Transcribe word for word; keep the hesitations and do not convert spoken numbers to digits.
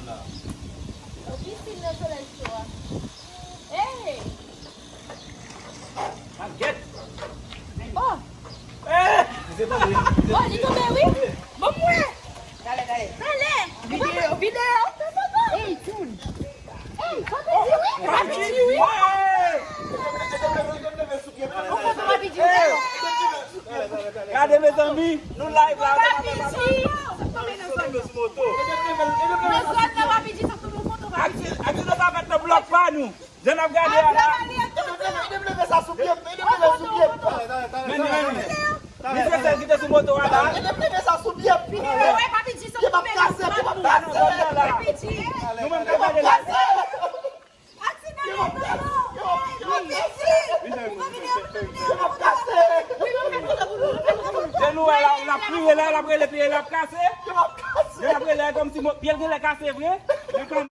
Nan pisin nan solèy cho a. Hey! Agèt! Oh! Eh! Oh, li tonbe, wi! Bon, mwen! Talè, talè. Talè! Videyo, videyo! Hey, tchoul! Hey, Papi G, wi! Papi G, wi! Hey! On foto Papi G, wi! Gade, mezanmi, nou live la. Papi G! Nan zòn nan, Papi G, sa tonbe foto Papi G. Aksidan sa fèt nan blòk pa nou. Jan n ap gade a la. Ede m leve sa sou pye m, ede m leve sou pye m. Men nou, men nou. Misye sèl ki te sou moto a la. Ede m leve sa sou pye m. Pye m ap kase, pye m ap kase. Nou menm k ap gade la. Se nou wè la, l ap kriye la, l ap rele pye l ap kase. L ap rele kòmsi mo- pye l genlè kase vre. Men kòm